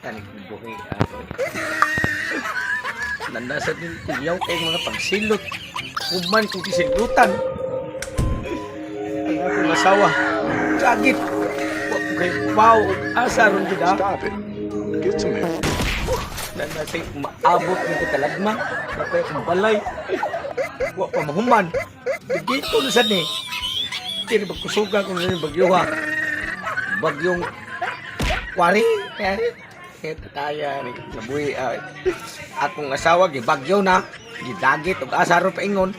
Tanig buhi ako. Nandasa din kuyaw kay mga pagsilot. Human kong kisilutan. Ang akong asawa. Sagit. Wa ko kay pao ug asa ron gid ha. Stop it. Get some help. Nandasa maabot ng katalagman. Wa pa akong balay. Wa pa mahuman. Dito na sad ni. Kini pagkusuga ko na yung bagyo ha. Bagyong kwari. Eh, tataya ni nabuhi. Ah, akong asawa gibagyo na. Gidagit og asa ron paingon.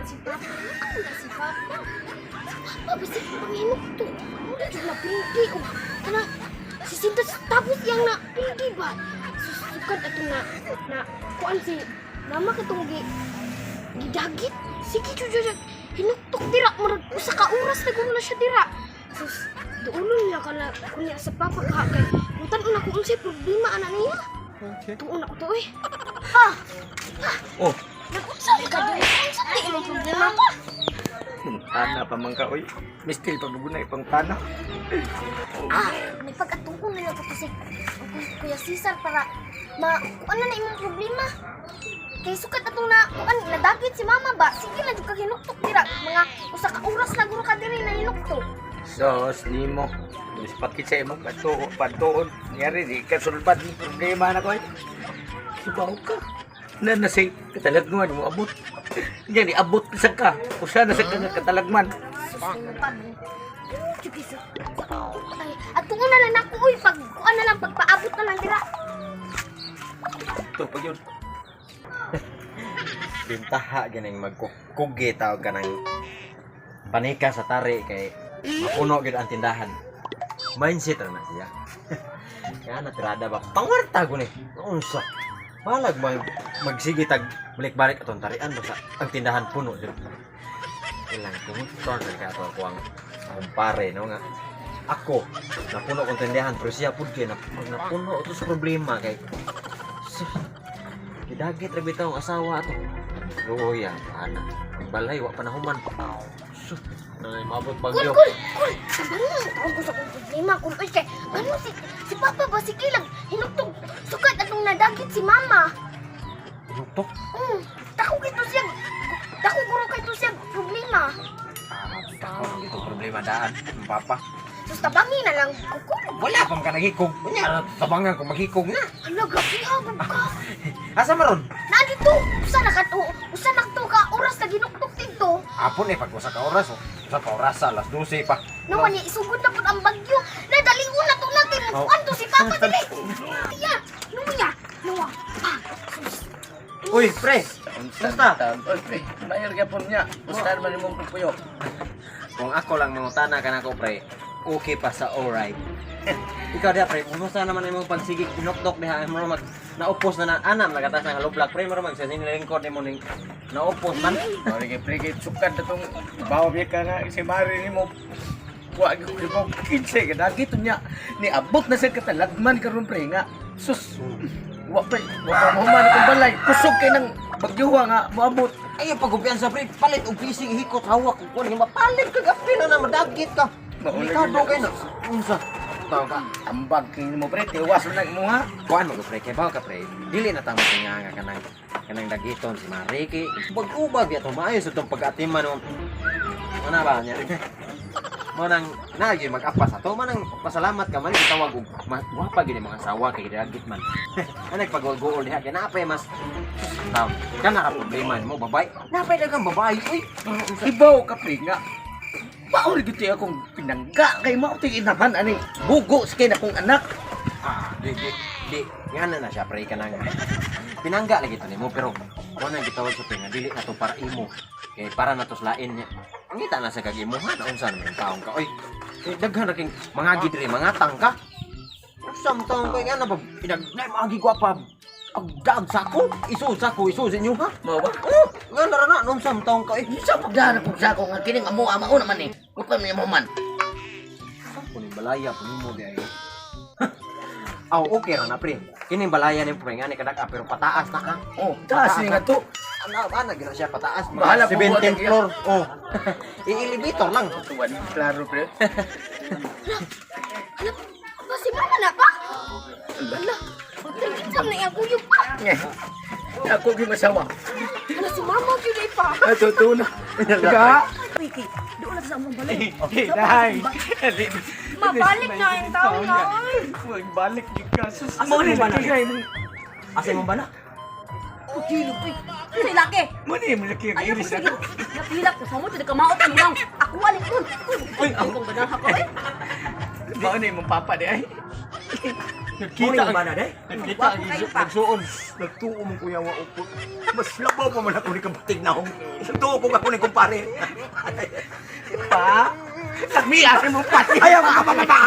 Si Papa, ano na si Papa? Si Papa, bisig panginukto. Ano jud na pildi o. Kana, si Sinta tapos yang na pildi ba? Susukad ato na, na, kuan si, mama katong gi, gidagit. Sige, jud jud, hinuktok dira, murag usa ka oras na na siya dira. Sus, duolon niya kana, kunya sa Papa ka kay, mutan na ko unsay problema ana niya. Okay. Tuon ako to eh. Ah, Oh, nag-unsa ka doon? Unsa di imong problema pa? ana pa man ka oy. Mistil pagbugunay pang tana. Ah, may pag-atuon na lang ko si Kuya Cesar para ma kuan na na imong problema. Kay sukat atong na kuan nadagit si mama ba? Sige na jud ka hinuktok dira mga usa ka oras na guro ka diri na hinuktok. Sos nimo. Mis pakit sa imong patuo patuon. Ngari di ka sulbad ng problema na ko. Subaw ka. Na na say katalagman mo abot. Yan abot sa ka. Usa na sa ka nga katalagman. Sus mo pa. Jud sa ay, atuon na lang nako uy pag kuan na lang pagpaabot na lang dira. Ito pa yun. Bintaha ganing magkukugi tawag ka ng panika sa tari kay mapuno gyud ang tindahan. Mindset ra na siya. Kaya natirada ba? Pangwarta ko ni. Unsa? Balag mag magsige tag balik-balik atong tarian basta ang tindahan puno jud. Ilang kumuton ka ato ako ang kumpare no nga ako napuno kong tindahan pero siya pud kay napuno ato sa problema kay sus, gidagit ra bitaw ang asawa ato. Luoy ang ana. Ang balay wa pa nahuman. Sus, ay maabot Kul bagyo. kul kul. Tabangan taon ko sa akong problema kul uy kay ano si si Papa ba sige lang hinuktok sukat atong nadagit si mama. Inuktok. Dako kito siya. Dako guro kay to siya problema. Ah, dako ang dito problema daan, ang papa. Sus tabangi na lang kukul. Wala pa man ka naghikog. Unya, tabangan ko maghikog na. Hala grabe ha ka. Asa maron? Na dito usa na ka to, usa na to ka oras na ginuktok dito. Apon eh pag usa ka oras, oh. Usa ka oras alas 12 pa. Naman ni isugod na pud ang bagyo. Na dali una to na kay Oh. mo to si Papa dili. Ya, nuya, nuwa. Pa. Sus. Uy, pre. Kumusta? Oy, pre, mayor ka po niya. Basta man imong pupuyo. Kung ako lang mangutana ka nako, pre. Okay pa sa alright. Ikaw diha, pre, kumusta naman imong pagsigig tinokdok diha mo mag naupos na na anam nagatas ng halublak pre mo mag sa sinilingkod nimo ning naupos man. Mari kay pre kay sukad na tong bawa biya ka nga si Mari nimo. Wa gyud ko kinse ka dagito niya. Ni abot na sa katalagman karon pre nga. Sus. Wa pa mahuman akong balay. Kusog kay nang bagyuha nga moabot. Ay, pagkumpiyansa pre, palit og pising hikot hawak ko kuan mapalit ka gapi na na madagit ka. Mauna Delikado gyud kay na. Unsa? Tao ka. Ambag kay nimo pre, tiwas na imo ha. Kuan mo ko pre, kay bawo ka pre. Dili na tamo tinga nga kanang kanang dagiton si Mari kay bag-ubag ya to maayo sa tong pag-atiman mo. Ano ba niya? Mo nang naagi mag-apas ato man ang pasalamat ka man gitawag og gwapa gyud ang mga asawa kay dagit man. Ang nagpagol-gool diha kay napay mas tao. Kana ra problema nimo babay. Napay daghang babae uy. Unsa? Ibaw ka pre nga. Mao gyud ti akong pinangga kay mao ti inahan aning bugo sa kay na akong anak. Ah, di, di, di. Nga na na siya, pre, ka nang. Pinangga lagi to nimo, pero wala nang gitawag sa pinga, dili na to para imo. Kay para na to sa lain niya. Pangita na sa kag imo, ha? Naunsa naman yung taong ka. Oy, eh, daghan na king mga gidri, mga tangka. Unsa man taong ka, nga na ba, inag, na, mga gigwapa. Agdag sa ako, isu sa ako, isu sa inyo, ha? Mao ba? Oh, nga na na, unsa man taong ka, eh. Sa pagdana po sa ako nga kining amo ama naman eh. Wa pa man mo man. Kuning balaya po nimo di ay. Aw, okay ra na pre. Kining balaya ni pre nga ni kadak pero pataas na ka. Oh, taas ni nga to. Ano, ana gina siya pataas. Mga Bahala po, 17th buhat. floor. Oh. I-elevator lang. Tuwan, klaro pre. Hala, ba si mama na pa? Hala, tingin na iyang kuyog pa. Nga. Ako gyud masawa. Hala, si mama gyud ay pa. Totoo na. Ka. Uy, kay, doon na sa among balay. Day. Mabalik na ang taon na. Oy. Magbalik gyud ka. Sus. Asa Mo ni mo ba na? laki kay. Asa imong bana? Kilo, uy. Sa laki. Mo ni mo laki ang Ayaw ko iris sige. ako. Napilak ko sa mo, tidak kamaot ang lang. Ako alin kun. Uy, ang kong ganaha ko eh. Mao ni imong papa di ay. Kita ang bana day. Nagkita ang Kayo pa. nagsuon. Nagtuo mong kuya wa upot. Mas labaw pa man ako ni kabatig na hong. Tuo ko ako ni kumpare. Pa. Lakmi asa mo pati. Ayaw ka pa pa.